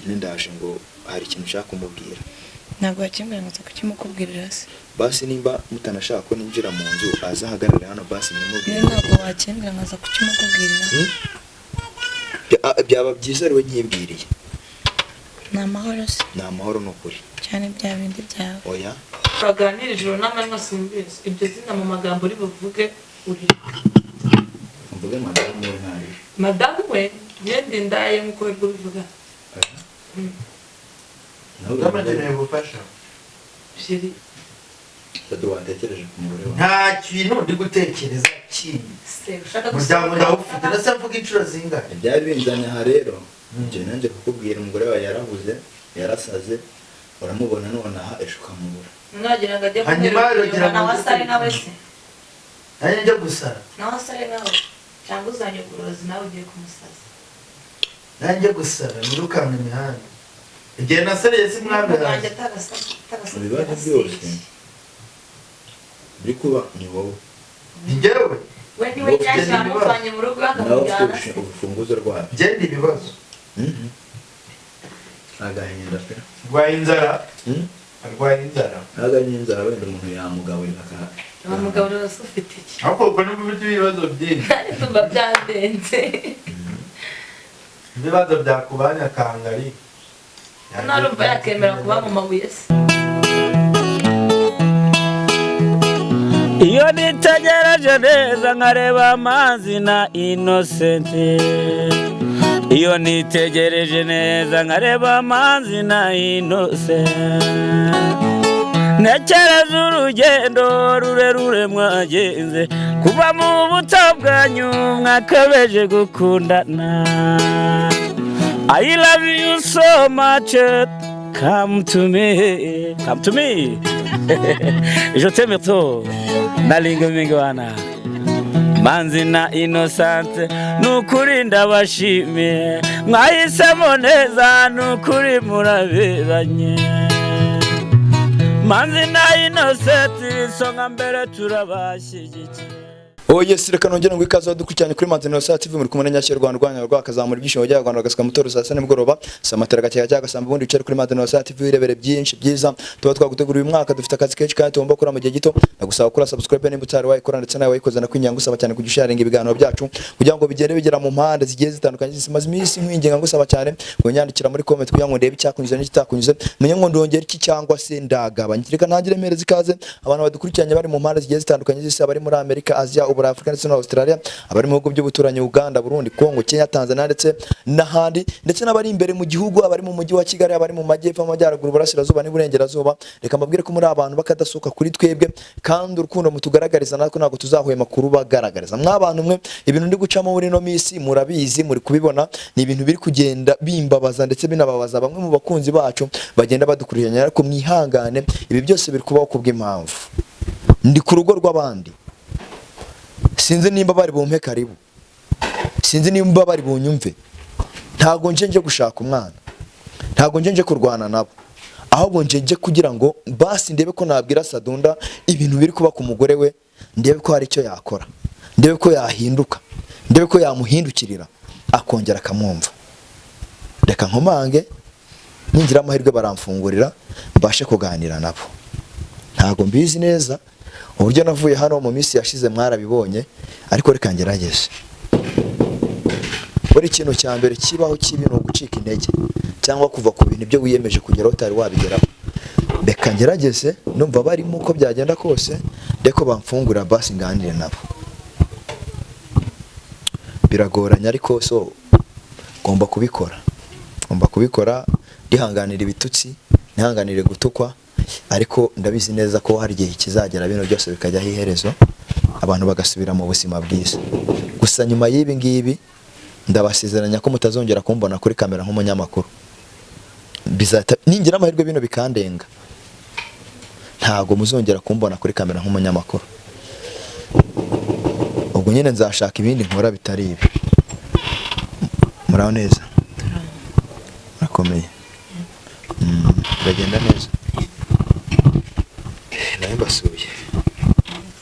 Nyine ndaje ngo hari ikintu nshaka kumubwira. Ntabwo wakimbwira ngo nza kukimukubwirira se? Basi nimba mutanashaka ko ninjira mu nzu, aza ahagarare hano basi Nyine nimubwire. ntabwo wakimbwira ngo nza kukimukubwirira? Hmm? Byaba byiza ariwe nyibwiriye. Ni amahoro se? Ni amahoro, ni ukuri. Cyane bya bindi byawe? Oya. Turaganira ijoro n'amanywa, simbizi iryo zina mu magambo uri buvuge urireke. Mvuge madamu we ntari? Madamu we ngende ndaye nk'uko uri kubivuga. Nawe Akeneye ubufasha. Chéri. Dadu, watekereje ku mugore wawe? Nta kintu ndi gutekereza kindi. Se ushaka Umuryango gusohoka? ndawufite, ndetse mvuga inshuro zingahe? Ibyari binzanye aha rero, njye nanjye kukubwira, umugore wawe yarahuze, yarasaze, uramubona nonaha, ejo ukamubura. Mwagira ngo ajye Hanyuma kumwereka rugira nawe ngo asare nawe se? Nanjye njya gusara? Nawe asare nawe, cyangwa uzanye uburozi nawe ugiye kumusaza? Nanjye njya gusara, nirukanka imihanda igihe nasariye si Umwanjye mwami. atarasa. Mu bibazo byose biri kuba ni wowe. Ni njyewe? We niwe Wowe nyashya ufite yamuvanye mu rugo nawe ufite akamujyana se. urufunguzo rwabyo. Ngenda ibibazo. Agahinda pe. Arwaye inzara. Hmm? Arwaye inzara. Agahinda, inzara, wenda umuntu yamugaburira aka Wa mugabo rero se ufite iki? Ariko ubwo nubwo ufite ibibazo byinshi. Ndumva byandenze. Ibibazo byakubanya kangari. Narumva yakemera kuba mu mabuye se? Iyo nitegereje neza nkareba Amazi na Inosenti, iyo nitegereje neza nkareba Amazi na Inosenti, ntekereza urugendo rurerure mwagenze kuva mu buto bwanyu mwakabeje gukundana. I love you so much. Come to me, come to me. Je t'aime trop. Nalinga mingi wana. Manzi na Innocent, nukuri ndabashimiye, mwahisemo neza, nukuri muraberanye. Manzi na Innocent, isonga mbere, turabashyigikiye. Oh yes, reka nongere ngo ikaze dukurikiranye kuri Manzi Sa TV, muri kumwe na Nyashyo Rwanda Rwanda rwakazamura ibyishimo by'Abanyarwanda bagasika mutoro saa sita nimugoroba, saa matera gake gake agasamba, ubundi wicare kuri Manzi Sa TV wirebere byinshi byiza tuba twaguteguriye. Uyu mwaka dufite akazi kenshi kandi tugomba gukora mu gihe gito. Ndagusaba gukora subscribe nimba utari wayikora, ndetse nawe wayikoze nakwinginga ngusaba cyane kujya usharinga ibiganiro byacu kugira ngo bigende bigera mu mpande zigiye zitandukanye z'isi. Maze iminsi nkwinginga ngusaba cyane ngo nyandikira muri comment kugira ngo ndebe icyakunyuze n'ikitakunyuze, menye ngo ndongera iki cyangwa se ndagabanya. Reka ntangire mpereza ikaze abantu badukurikiranye bari mu mpande zigiye zitandukanye z'isi, abari muri Amerika, Asia, Uburayi, Afurika ndetse na Australia, abari mu bihugu by'ubuturanyi, Uganda, Burundi, Congo, Kenya, Tanzania ndetse n'ahandi, ndetse n'abari imbere mu gihugu, abari mu mujyi wa Kigali, abari mu majyepfo, amajyaruguru, uburasirazuba n'iburengerazuba. Reka mbabwire ko muri abantu bakadasohoka kuri twebwe, kandi urukundo mutugaragariza natwe ntabwo tuzahwema kurubagaragariza. Mw'abantu mwe, ibintu ndi gucamo muri ino minsi murabizi, muri kubibona, ni ibintu biri kugenda bimbabaza ndetse binababaza bamwe mu bakunzi bacu bagenda badukurikiranya, ariko mwihangane, ibi byose biri kubaho kubw'impamvu. Ndi ku rugo rw'abandi, sinzi nimba bari bumpe karibu, sinzi nimba bari bunyumve. Ntabwo nje gushaka umwana, ntabwo nje kurwana nabo, ahubwo nje kugira ngo basi ndebe ko nabwira Sadunda ibintu biri kuba ku mugore we, ndebe ko hari icyo yakora, ndebe ko yahinduka, ndebe ko yamuhindukirira akongera akamwumva. Reka nkomange, ningira amahirwe baramfungurira mbashe kuganira nabo. Ntabwo mbizi neza uburyo navuye hano mu minsi yashize, mwarabibonye, ariko reka ngerageze. Buri kintu cya mbere kibaho kibi ni ugucika intege cyangwa kuva ku bintu ibyo wiyemeje kugeraho utari wabigeraho. Reka ngerageze, numva barimo, uko byagenda kose ndeko bamfungurira basi nganire nabo. Biragoranye ariko so ngomba kubikora, ngomba kubikora, ndihanganira ibitutsi, ntihanganire gutukwa, ariko ndabizi neza ko hari igihe kizagera bino byose bikajyaho iherezo, abantu bagasubira mu buzima bwiza. Gusa nyuma y'ibi ngibi ndabasezeranya ko mutazongera kumbona kuri kamera nk'umunyamakuru. Bizata ningira amahirwe bino bikandenga, ntabwo muzongera kumbona kuri kamera nk'umunyamakuru. Ubwo nyine nzashaka ibindi nkora bitari ibi. Muraho neza? Murakomeye? Biragenda neza? Nawe mbasuye.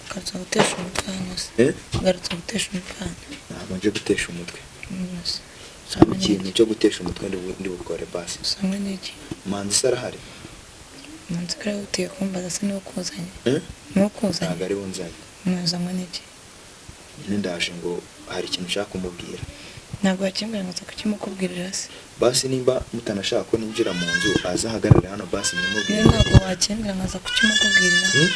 Ngarutse gutesha umutwe hano se? Eh? Ngarutse gutesha umutwe hano? Ntabwo nje gutesha umutwe. Se. Usanywe Ikintu n'iki? cyo gutesha umutwe ndi bukore basi. Usanywe n'iki? Manzi se arahari? Manzi ko ariwe utiye kumbaza se niwe ukuzanye? Eh? Niwe ukuzanye? Ntabwo ari bunzanye. Mwazanywe n'iki? Nyine ndaje ngo hari ikintu nshaka kumubwira. Ntabwo wakimbwira ngo nza kukimukubwirira se? Basi nimba mutanashaka ko ninjira mu nzu, aze ahagarare hano basi Niyo nimubwire. ntabwo wakimbwira ngo nza kukimukubwirira. Hmm?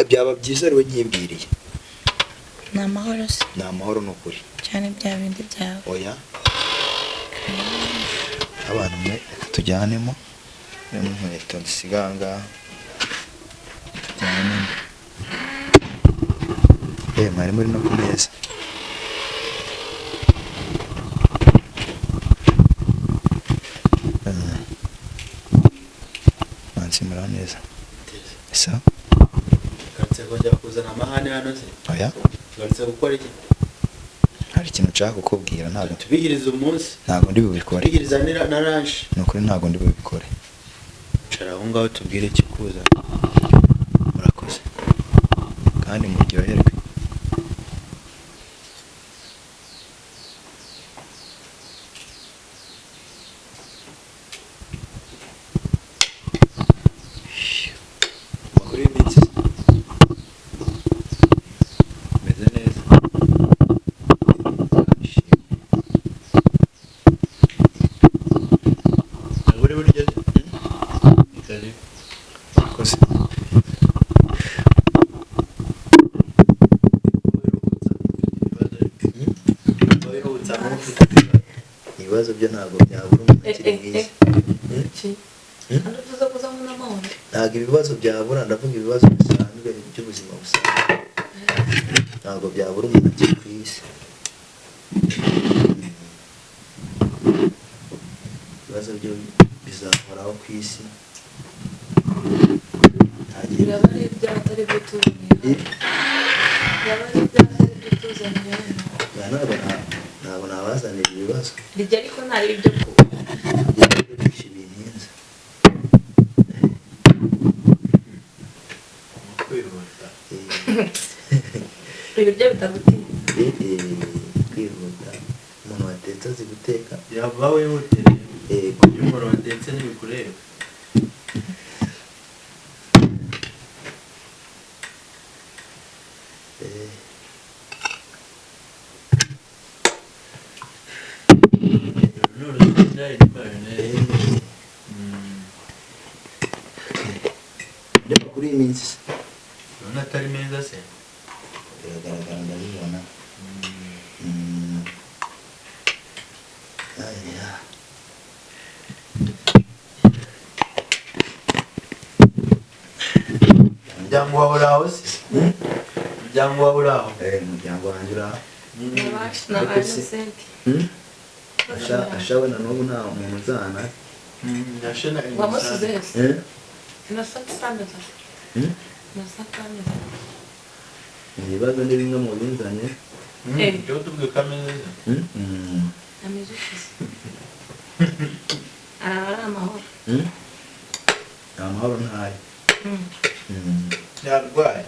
Byaba byiza ariwe nyibwiriye. Ni amahoro se? Ni amahoro ni ukuri. Cyane bya bindi byawe. Oya. Abantu mwe reka tujyanemo. Rero inkweto nzisiga aha ngaha. Tujyanemo. Mwari muri no ku meza. Manzi muraho neza. Isa? Ngarutse kongera kuzana amahane hano se? Oya. Ngarutse gukora iki? Hari ikintu nshaka kukubwira ntabwo Tubihiriza umunsi. ntabwo ndi bubikore. Tubihiriza na ranshi. Ni ukuri ntabwo ndi bubikore. Cara aho ngaho tubwire ikikuzana. Murakoze. Kandi muryoherwe. Amakuru y'iminsi meze neza. Ishimwe. Ntabwo uri buryo se? Ni karibu. Murakoze. Ibibazo byo ntabwo byabura umuntu akiri mwiza. Iki? Hmm? Nduvuze kuzanywa n'amahoro. Ntabwo ibibazo byabura, ndavuga ibibazo bisanzwe by'ubuzima busanzwe. Ntabwo byabura umuntu akiri ku isi. Ibibazo byo bizahoraho ku isi. Nta gihe Biraba ari iby'abatari byo tuzaniye. Biraba ari iby'abatari byo tuzaniye. Oya, ntabwo nabazanira ibibazo. Rijya ariko ntari ibyo ku. Ibyo byinshi bintinze. Kwihuta. Ibiryo bitagutinya. Kwihuta. Umuntu watetse azi guteka. Yava wihutire. Yego. Iyo umuntu watetse ntibikureba. Uru ni urusenda ni mayoneze. Ndeba kuri iyi minsi se. Urabona atari meza se? Biragaragara ndabibona. Aya. Umuryango wawe uri aho se? Umuryango wawe uri aho? Umuryango wanjye uri aho. Ni aba Innocent. Ashawe na n'ubu nta muntu uzana. Ashe na Wamusize he? Eh? Innocent sameza. Hmm? Innocent sameza. Ibibazo ni bimwe mu binzanye. Ibyo tubwiye ko ameze neza. Ameze ushize. Araba ari amahoro. Nta mahoro ntayo. Yarwaye.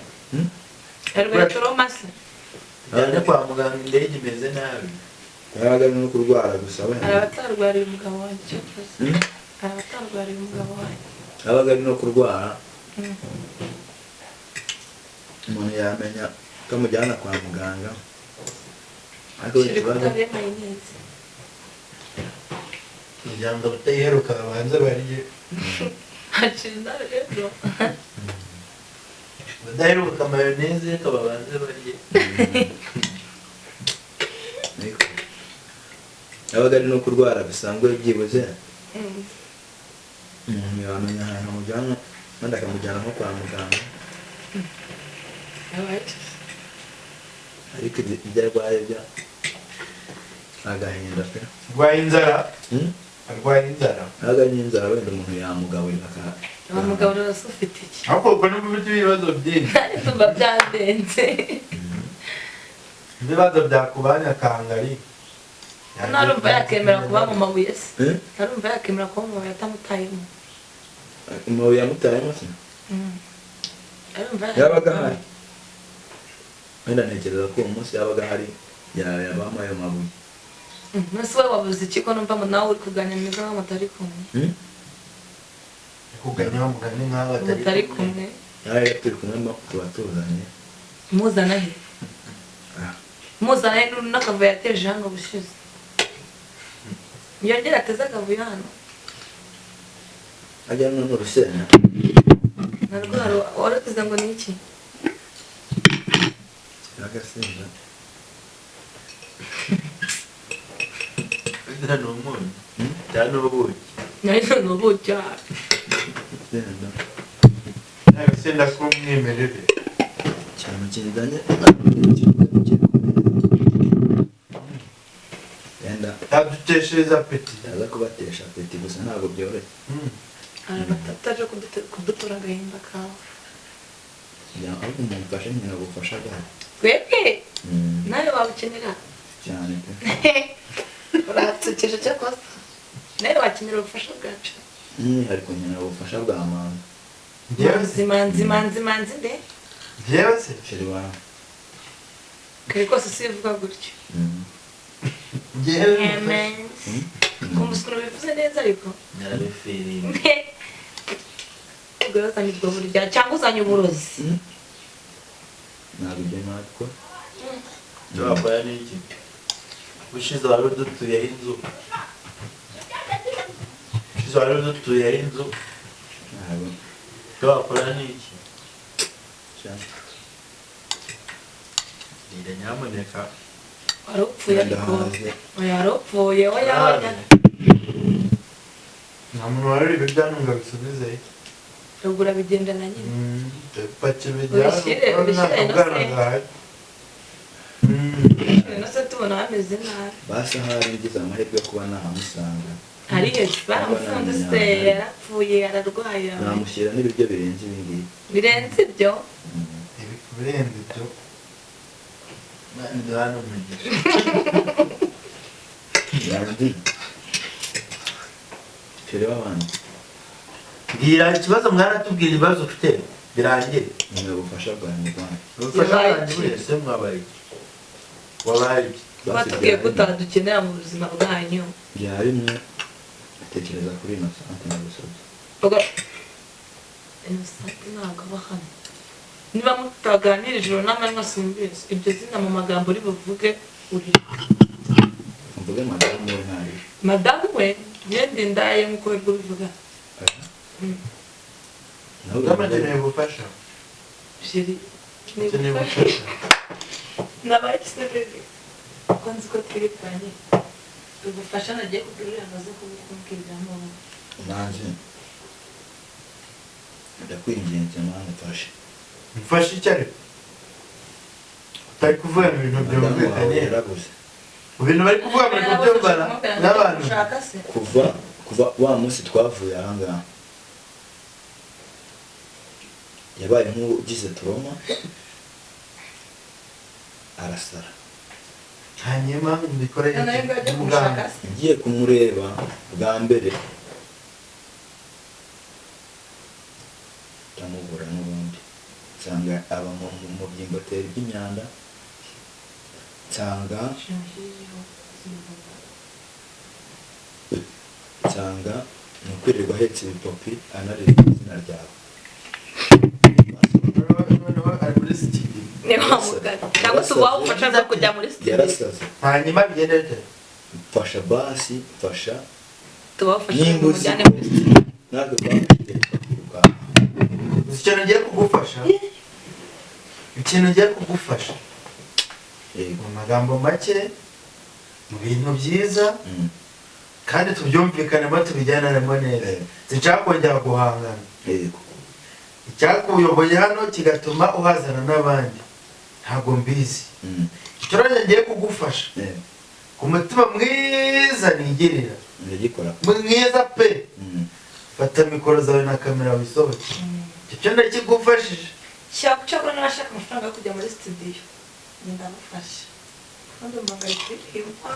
Yarwaye trauma se? Ajyane kwa muganga indege imeze nabi. Yabaga ari no kurwara gusa wenda. Araba atarwariye umugabo wanjye icyo kibazo. Araba atarwariye umugabo wanjye. Yabaga ari no kurwara. Umuntu yamenya ko amujyana kwa muganga. Ariko Shiri ikibazo kutariye mayoneze. Umuryango utayiheruka babanze barye. Hacinda rero. Badaheruka mayoneze reka babanze barye. Yabaga ari no kurwara bisanzwe byibuze. Umuntu yamenya ahantu amujyana, wenda akamujyana nko kwa muganga. Ariko ibyo arwaye byo agahinda pe. Arwaye inzara. Arwaye inzara. Ntabwo ari n'inzara wenda umuntu yamugaburira Wamugaburira se ufite iki? Ariko ubwo nubwo ufite ibibazo byinshi. Ndumva byandenze. Ibibazo byakubanye akangari. Ntarumva yakemera kuba mu mabuye se. Ntarumva yakemera kuba mu mabuye atamutayemo. Amabuye yamutayemo se? Arumva Yabaga ahari. Wenda ntekereza ko uwo munsi yabaga ahari yabamo ayo mabuye. Nose wowe wabuze iki ko numva ngo nawe uri kuganira neza nkaho mutari kumwe? Kuganya mugani nkaho Mutari kumwe. Nawe turi kumwe tuba tuzanye. Muzana he? Muzana he n'akavuyo yateje hano ubushize? Yongera ateze akavuyo hano. Ajya hano ni urusenda. Narwo warutize ngo ni iki? Agasenda. Ni umunyu cyangwa ni ubuki? Nayo ni ubuki. Urusenda. Agasenda k'umwimerere. Cyane kizanye. Yenda. Yaduteshereza apeti. Yaza kubatesha apeti gusa ntabwo byoroshye. Arabataje kudutura agahinda kawe. Ahubwo mumfashe nyina bufasha bwawe. Twebwe? Nawe wabukenera? Cyane pe. Uratsekeje cyakose. Nawe wakenera ubufasha bwacu. Ariko nyina ubufasha bwa mama. Manzi manzi manzi manzi nde? Njyewe se? Sheri wawe. Kare kose sivuga gutyo. Njyewe. Kumva ukuntu bivuze neza ariko. Narabifiriye. Ubwo uzanye ubwo burya cyangwa uzanye uburozi. Ntabwo ibyo natwo. Wakora n'iki? Ushize wari udutuyeho inzu. Ushize wari udutuyeho inzu. Ntabwo. Icyo wakora n'iki? Nire nyamuneka. Warupfuye ariko. Oya warupfuye oya oya. Nta muntu waruri ibijyana ngo abisubizeyo. Ubwo urabigendana nyine. Paki bijyana. Ubishyire ino se tubona hameze nabi. Basi ahari ngize amahirwe yo kuba nahamusanga. Hari hese baramufunze se yarapfuye ararwaye. Namushyira n'ibiryo birenze ibi ngibi. Birenze ibyo? Ibirenze ibyo. Nduhana umugisha. Yandi. Chere w'abantu. Mbwira ikibazo mwaratubwira ibibazo ufite birangire. Ni ubufasha bwanjye bwanjye. Ubufasha bwanjye bwese mwabaye iki? Wabaye iki? Batubwiye ko utadukenera mu buzima bwanyu. Bya bimwe atekereza kuri Innocent nagusabye. Ubwo Innocent ntabwo aba hano. Niba mutaganira ijoro n'amanywa simbizi. Ibyo zina mu magambo uri buvuge uri. Mvuge madamu we ntayo. Madamu we ngende ndaye nkuko uri kubivuga. Ndabakeneye ubufasha. Sheri, ukeneye ubufasha. Nabaye ikisebebe. Kuko nzi ko twerekanye. Ubufasha nagiye kugurira amaze kubikubwiramo. Nanjye ndakwinginze mwana mfashe. Mfashe iki ariko? Utari kuvuga ibintu byumvikanye. Mu bintu bari kuvuga muri kubyumvana n'abantu. Kuva wa munsi twavuye aha ngaha. Yabaye nk'ugize trauma arasara. Hanyuma mbikoreye muganga. Ngiye kumureba bwa mbere ndamubura n'ubundi nsanga aba mu byimbateri by'imyanda, nsanga ni ukwirirwa ahetse ibipopi anaririmba izina ryawe. Yarasaze. Hanyuma bigende bite? Mfasha basi, mfasha nimba natwe twafite. Ikintu ngiye kugufasha, ikintu ngiye kugufasha mu magambo make, mu bintu byiza kandi tubyumvikanemo tubijyananemo neza. Sinshaka kongera guhangana. Icyakuyoboye hano kigatuma uhazana n'abandi ntabwo mbizi. Icyo ngiye kugufasha ku mutima mwiza nigirira mwiza pe, fata mikoro zawe na kamera wisohoke. Icyo ndakigufashije. Cyakora nashaka amafaranga yo kujya muri studio ndamufasha. Kandi umugabo kuririmba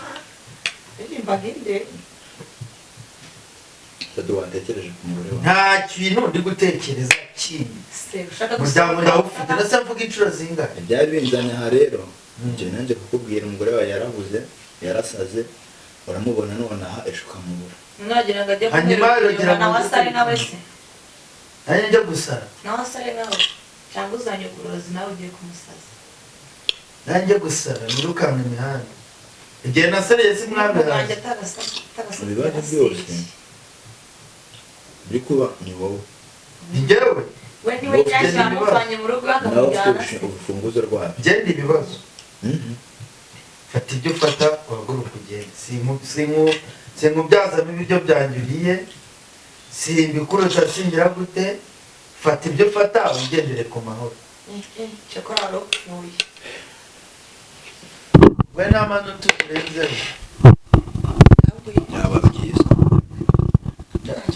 aririmba nk'inde. Watekereje ku mugore wawe? Nta kintu ndi gutekereza kindi. Umuryango ndawufite ndetse mvuga inshuro zingahe. Ibyari binzanye aha rero njye nanjye kukubwira umugore wawe yarabuze, yarasaze, Uramubona nonaha, ejo ukamubura. Mwagira ngo ajye Hanyuma kumwereka uragira inyuma, nawe ngo asare nawe se. Nanjye njya gusara. Nawe asare nawe, cyangwa uzanyuga uburozi nawe ugiye kumusaza. Nanjye njya gusara nirukanka imihanda igihe nasariye si Umugabo wanjye mwabihaze. atagasa. Mu bibazo byose biri kuba ni wowe. Ni njyewe. We niwe Wowe nyashya ufite wamuvanye mu rugo Nawe ufite akamujyana se. urufunguzo rwabyo. Ngende ibibazo. Fata ibyo ufata uhaguruka ugende. Sinkubyazamo ibiryo byanjye uriye, simbikurusha, singira gute. Fata ibyo ufata wigendere ku mahoro. Cyakora wari upfuye. We nta manota urenzeho. Ahubwo Byaba byiza.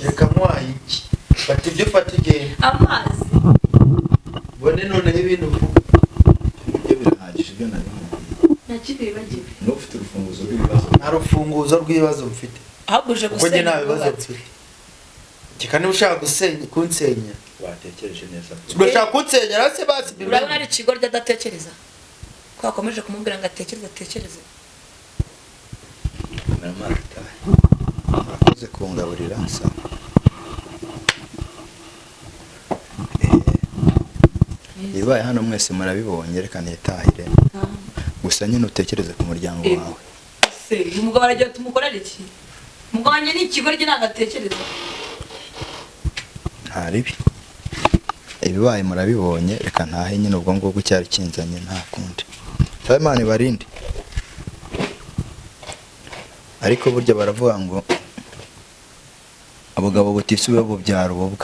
Reka nkwaye iki, fata ibyo ufata ugende. Amazi. Ubone noneho ibintu uvuga. Ibyo birahagije, ibyo nabimubwiye. Nta kindi wibagiwe? Niba ufite urufunguzo rw'ibibazo. Nta rufunguzo rw'ibibazo mfite. Ahubwo uje Kuko njye gusenya nta bibazo ubwubatsi. mfite. Reka niba ushaka gusenya kunsenya. Watekereje neza. Urashaka kunsenyera se basi? Urabona ari ikigoryi adatekereza ko wakomeje kumubwira ngo atekereze, atekereze. Kamera utahe, urakoze kungaburira. Sawa. Ibibaye hano mwese murabibonye, reka nitahire. Gusa nyine utekereze ku muryango wawe. Se uyu mugabo aragira tumukorere iki? Umugabo wanjye ni ikigoryi, ntabwo atekereza. Nta ribi, ibibaye murabibonye, reka ntahe nyine. Ubwo ngubwo cyari kinzanye, nta kundi. Sawa, Imana ibarinde. Ariko burya baravuga ngo abagabo butisubiyeho bubyara ububwa.